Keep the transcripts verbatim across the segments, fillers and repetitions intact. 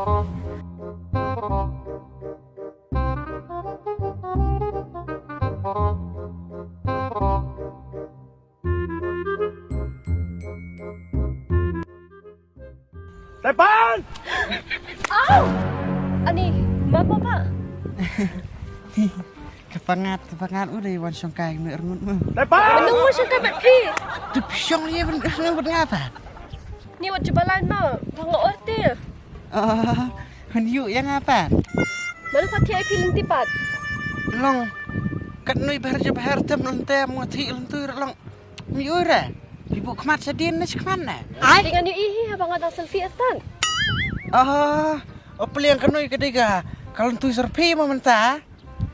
Tepan! Au! Ani, mapa pa? Ka pangat, ka pangat u dei wan shongkai me rngut mo. Tepan! Manu mo shongkai me phi? Tu shong ye ben ben ngapa? Ni wat jebalan mo, bang orte. Oh, hun yu yang apa? Manu pati ai phi lenti pat? Long, kat nui bahar je bahar tem lente mo thi lentu long. Mi ura, ibu khmat sadin na khmat na. Ai, dengan yu ihi ha bang ada selfie atan. Ah, opliang kanoi ka dega, kalon tu serpi ma menta.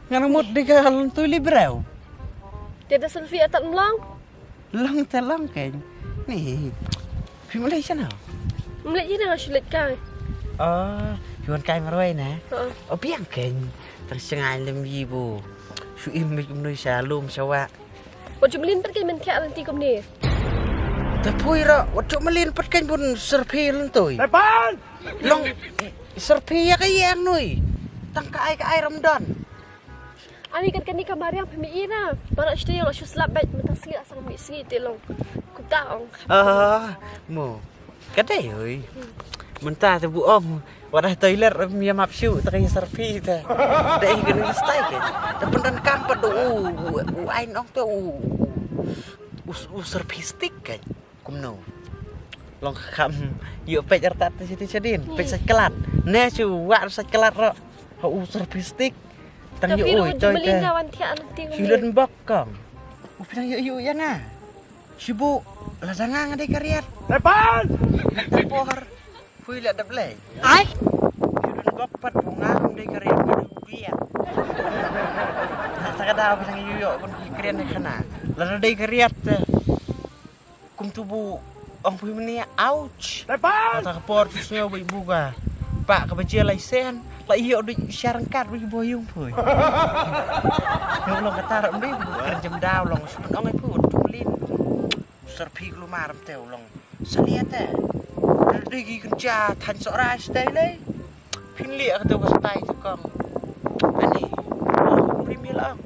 Ngan mut dega kalon tu libreu. Tiada selfie atan mlong. Long te long ken. Ni. Phi mulai sana. Mulai ina nga sulit kai. Ah, yuan kai marwai na. Heeh. Opiang ken. Tang sengai lem ibu. Su im mi kumnoi salum sawa. Wat ju mlien pat kein mynta lynti kumne. Te pui ra, wat ju mlien pat kein bun serpi lyntoi. Tepan! Long serpi ïa ka ïeng nui. Tang ka ai ka ai Ramadan. Ani kat kani ka mariang phi mi ina. Barak shtei lo shu slap bait mynta sngi asang mi sngi te long. Kuta ong. Ah, mo. Ka dei oi. Mynta te bu ong. Wadah toilet ram ïa map shu te ka ïa serpi te. Dei ka ni stai ke. Te pyndonkam pat u u ai nong te u u u serpi stick ke. Kumno. Long kham ïoh peit artat te siti sadin. Peit sa kelat. Ne shu wa sa kelat ro. Ha u serpi stick. Tang ïoh oi toy te. Shu len bok kong. U pynang ïoh ïoh ïa nga. Shibu, la dang nga dei kariat. Tepan! Por. Pui la dap lei. Ai. Yudun bok pat bunga kum dei kariat ka dei biat. Sa ka daw ka sang yu yo kun ki kren ni khana. La dei kariat te. Kum tu bu ong pui menia ouch. Tepan! Mata ka por tu sngew bai buka. Pak ka baje lai sen. La iyo dei syarangkat bai bo yung pui. Yung lo kata ram dei bu kren jam daw long. Supan ong ai pui tu lin. Serpi klumar mteu long. Salia te. Dei ki kynja than sok rai stai lei. Phin liak ka teu ka stai tu kong. Ani. Uri mi lang.